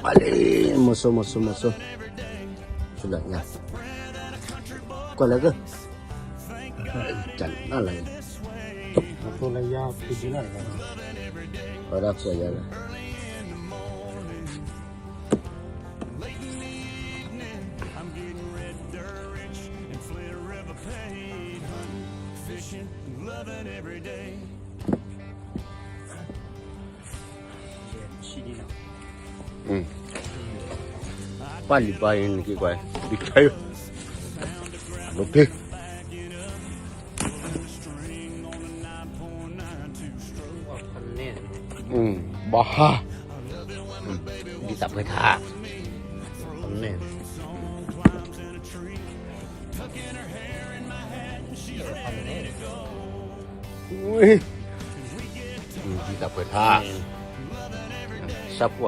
ပှၤလံ, မီၤစိ မီၤစိ မီၤစိ, ဆူလၢညါ, ကွၢ်လၢက, တနၢ်လၢ, အဝဲဒၣ်ခွဲးယာ်လၢ, Mm. ပာ်လံာ်ပာ်အံၤနက့ၤကွၢ်, ဒ်ထဲ, အဒိဖ့, ဘၣ်ဟါ, ဒ်တၢ်ပှဲၤထါ, န့ၣ်, ဒ်တၢ်ပှဲၤထါ, ဆၣ်ဖိ,